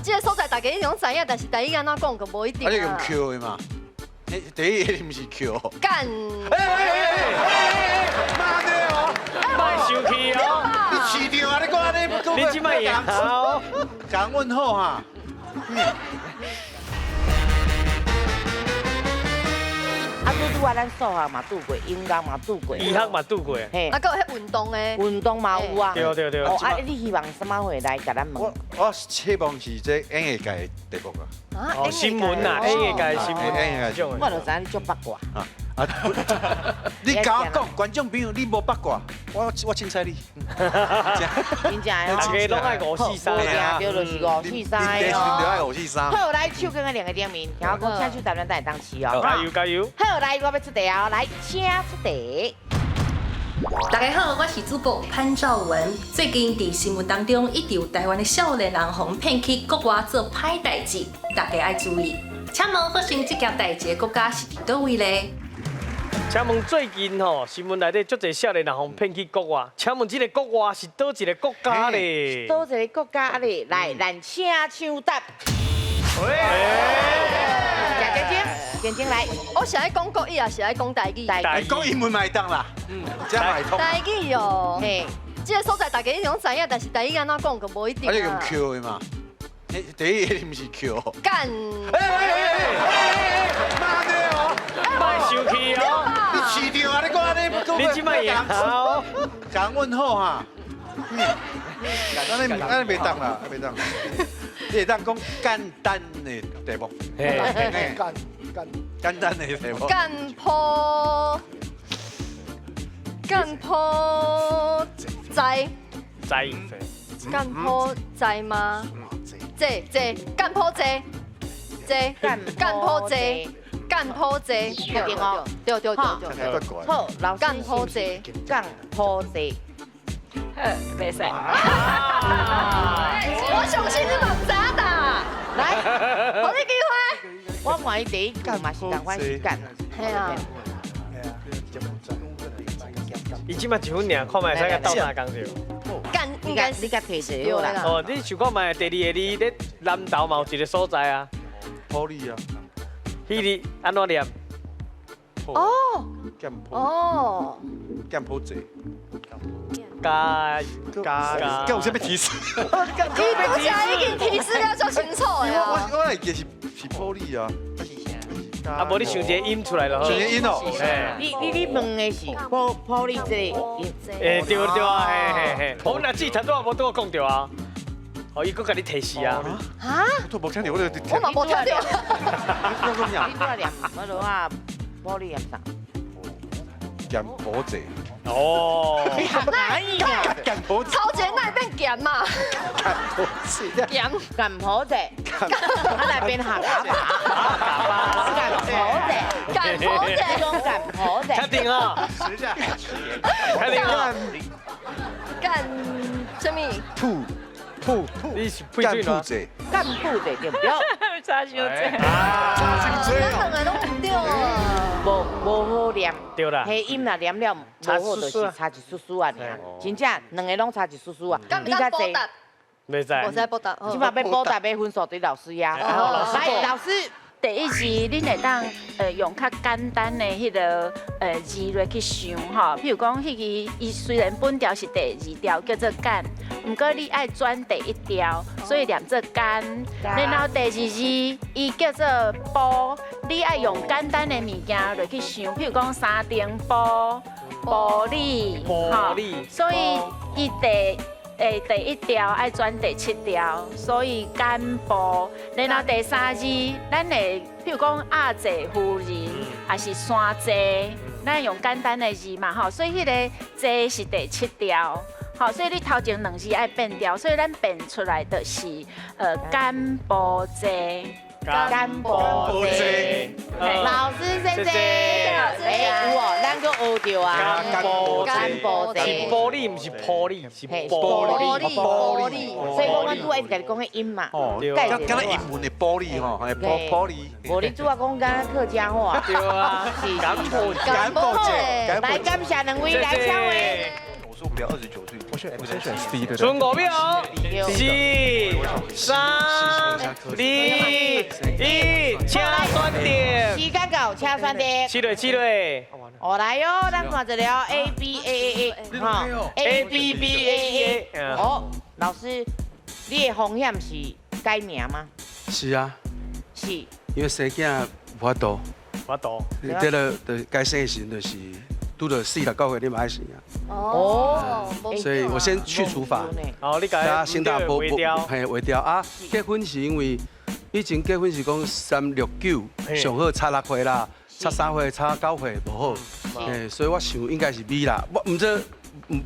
這個所在大家一定攏知影，但是台語按怎講就無一定啊，你用啊。 Q 的嘛？第一個毋是 Q。幹。哎哎哎哎！慢的哦，莫生氣哦。你市場啊，你講按呢？你這擺贏哦。講問好哈。啊，拄拄啊，咱數學嘛拄過，音樂嘛拄過，醫學嘛拄過。嘿。啊，閣有彼運動的。運動嘛有啊。對對對。哦，啊，你希望啥物會來共咱問？我希望是這演藝界的題目啊。哦，新聞啊，演藝界新聞。演藝界。我就知影你足八卦。啊啊！你共我講，觀眾朋友，你無八卦，我凊彩你。真正的。大家攏愛五四三。無定著就是五四三哦。你愛五四三。好，來手機的兩個頂面，聽我講，請手答咱會當試哦。加油加油！好，來，我欲出題哦，來，請出題。大家好，我是主播潘兆文。最近佇新聞當中，一直有台灣的少年人予騙去國外做歹代誌，大家愛注意。請問發生這件代誌的國家是佇佗位咧？請問最近吼新聞內底足濟少年人予騙去國外，請問這個國外是佗一個國家咧？佗一個國家咧？來，咱請搶答。喂，靜靜靜靜來。我是愛講國語，還是愛講台語？台語。講英文嘛會當啦。嗯，這嘛會通。台語哦。嘿，這個所在大家一定攏知影，但是台語按怎講就無一定啊，你用 Q 的嘛？第一個毋是 Q。幹。哎哎哎哎！慢的哦，莫生氣哦。你市場啊，你講按呢？你這擺贏哦。講問好哈。按呢按呢袂當啦，袂當。你會當講簡單的題目。簡簡簡單的題目。幹破幹破在在。幹破在嗎？這這幹破這這幹破這幹破這，確定哦？對對對對。好，老師。幹破這，幹破這。好，袂使。我相信你嘛毋知影答。來，予你機會。我看伊第一句嘛是仝款是幹啊。係啊。伊這擺一分爾，看覓會使共鬥相共著。幹應該是你共提示好啦。哦，你想看覓？第二個字咧南投嘛有一個所在啊。埔里啊。彼字按怎念？哦。哦。柬埔寨。加加加，有啥物提示？伊拄才已經提示了足清楚的啊。我會記是埔里啊。啊，無你想一個音出來就好。想一個音哦。你問的是埔埔里這個音？欸，對對啊，嘿嘿嘿。我若字頭拄仔無拄仔講著啊。哦，伊閣共你提示啊。哈？我無聽著，我就我嘛無聽著。你拄仔念乜落啊？埔里念啥？柬埔寨。哦。哪一啊？柬埔寨。超前那變鹹嘛？柬埔寨。鹹。柬埔寨。啊，來變客家話。柬埔寨。柬埔寨。你講柬埔寨。確定啊？確定啊？幹啥物？埔埔埔，你是配水嗎？柬埔寨對不對？差傷濟。差傷濟咱兩個攏毋對啊。無好念。對啦。彼音若念了無好，就是差一絲絲啊爾。真正兩個攏差一絲絲啊。敢毋敢補答？袂使。無使補答。這擺欲補答，欲分數佇老師遐。來，老師。第一字，恁會當用較簡單的彼个字來去想吼，譬如講，彼个伊雖然本調是第二調叫做簡，毋過你愛轉第一調，所以念做簡。然後第二字伊叫做埔，你愛用簡單的物件來去想，譬如講三重埔、埔里，埔里，所以伊第一調愛轉第七調，所以簡埔。然後第三字，咱會譬如講鴨坐夫人，抑是山坐，咱用簡單的字嘛吼，所以彼个坐是第七調，吼，所以你頭前兩字愛變調，所以咱變出來就是簡埔坐。簡埔坐，老師謝謝。哎，有哦，咱閣學著啊。簡埔簡埔是埔里，毋是埔里，是嘿埔里。埔里。所以我拄仔一直共你講彼音嘛。哦，敢若英文的玻璃吼，嘿，玻玻璃。無你拄仔講敢若客家話。對啊。是。簡埔簡埔坐。來感謝兩位來搶話。我說我們聊29歲，我選我先選 C 對不對？剩5秒，四、三、二、一，請選擇。時間到，請選擇。試落試落。哦，來喲，咱看一下 A B A A A，哈，A B B A A。哦，老師，你的風險是改名嗎？是啊。是。因為生囝無法度。無法度。這個就該生的時陣就是拄著49歲，你嘛愛生啊。哦。所以我先去除法。哦，你改。先打保保，嘿，劃掉啊。結婚是因為以前結婚是講3、6、9，上好差6歲啦，差3歲、差9歲無好。嘿，所以我想應該是 B 啦。我毋知，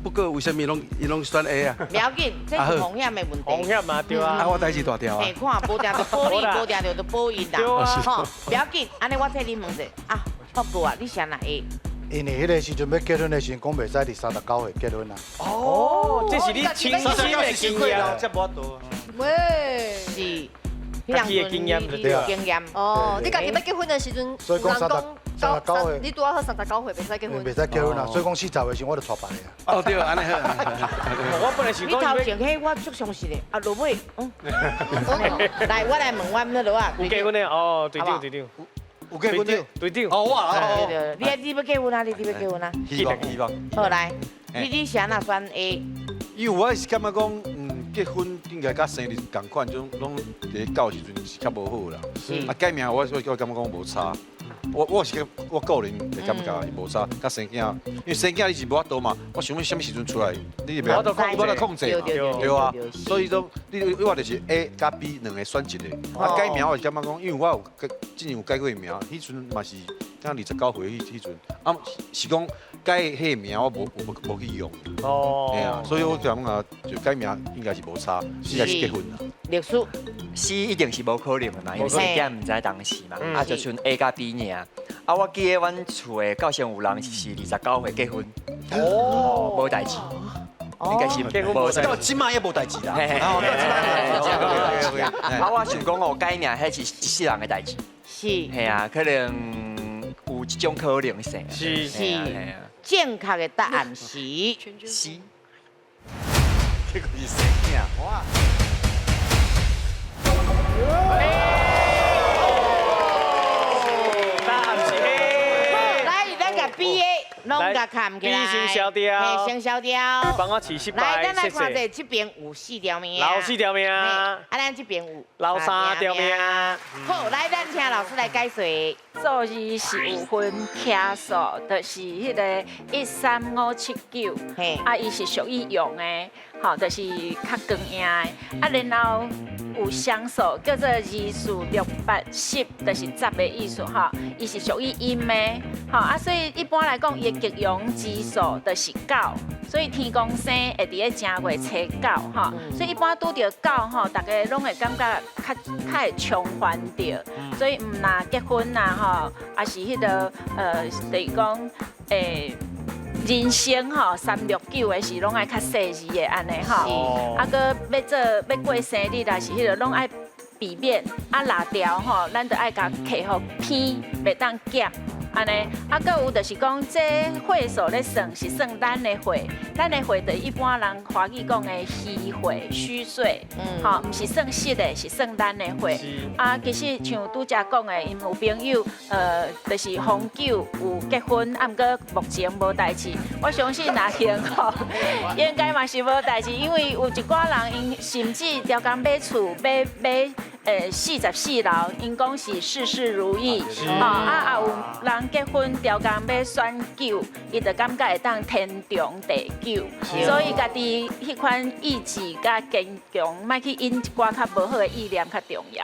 不過為啥物攏伊攏選 A 啊？不要緊，這是風險的問題。風險嘛，對啊。啊，我代誌大條啊。嘿，看無定著保你，無定著就保𪜶啦。吼，不要緊，按呢我替你問者啊，福哥啊，你是按怎 A？因為彼个時陣欲結婚的時陣，講袂使佇39歲結婚啊。哦，這是你親身的經驗。這無法度。喂。是。家己的經驗就對啊。經驗。哦，你家己欲結婚的時陣，所以講39歲，你拄仔好39歲，袂使結婚。袂使結婚啊，所以講40歲時我就娶別個啊。哦對，按呢好。我本來是講。你頭前彼我足相信的，啊落尾，嗯。來，我來問阮那落啊。有結婚的哦，隊長隊長。有結婚的隊長。哦，我啊。對對，你欲結婚啊？你欲結婚啊？希望希望。好來，你是按怎選 A？因為我是感覺講，結婚應該佮生日仝款，種攏佇咧到時陣是較無好啦。啊，改名我感覺講無差。我是我個人會感覺是無差，佮生囝，因為生囝你是無法度嘛。我想欲啥物時陣出來，你袂無法度控制嘛，對啊。所以講，你我就是 A 佮 B 兩個選一個。啊，改名我是感覺講，因為我有之前有改過名，彼陣嘛是敢29歲彼陣，啊是講改彼個名我無去用。哦。嘿啊，所以我感覺就改名應該是無差，應該是結婚啦。歷史 C 一定是無可能的嘛，因為生囝毋知當時嘛，啊就剩 A 佮 B 爾。啊，我記得阮厝的到現有人是29歲結婚，哦，無代誌，應該是無到這擺也無代誌啦。啊，我想講哦，改名彼是一世人的代誌，是，嘿啊，可能有這種可能性。是是，正確的答案是 C。這個是生囝，哇！答案是 A。來，咱共 B 的攏共崁起來。 B 先消掉。先消掉。幫我試失敗。來，咱來看者，這邊有四條命。留四條命。啊，咱這邊有留三條命。好，來，咱請老師來解說。數字是有分徛數，就是彼个1、3、5、7、9，啊，伊是屬於陽的，吼，就是較強硬的。啊，然後有雙數叫做2、4、6、8、10，就是10的意思，吼，伊是屬於陰的，吼，啊，所以一般來講，伊的吉陽之數就是9，所以天公生會佇咧正月初九，吼，所以一般拄著9，吼，大家攏會感覺較會暢歡著，所以毋若結婚啊，吼，啊是彼个就是講，人生吼3、6、9的是攏愛較細緻的按呢吼，啊，閣欲做欲過生日啊是彼个攏愛避免啊辣條吼，咱著愛共客戶偏，袂當減。按呢，啊，閣有就是講，這歲數咧算是算咱的歲，咱的歲就一般人華語講的虛歲、虛歲，吼，毋是算實的，是算咱的歲。啊，其實像拄才講的，𪜶有朋友，就是紅酒有結婚，啊，毋過目前無代誌。我相信若幸吼，應該嘛是無代誌，因為有一寡人，𪜶甚至刁工買厝買。44樓，𪜶講是事事如意，吼啊，也有人結婚刁工欲選九，伊就感覺會當天長地久，所以家己彼款意志佮堅強，莫去引一寡較無好的意念較重要。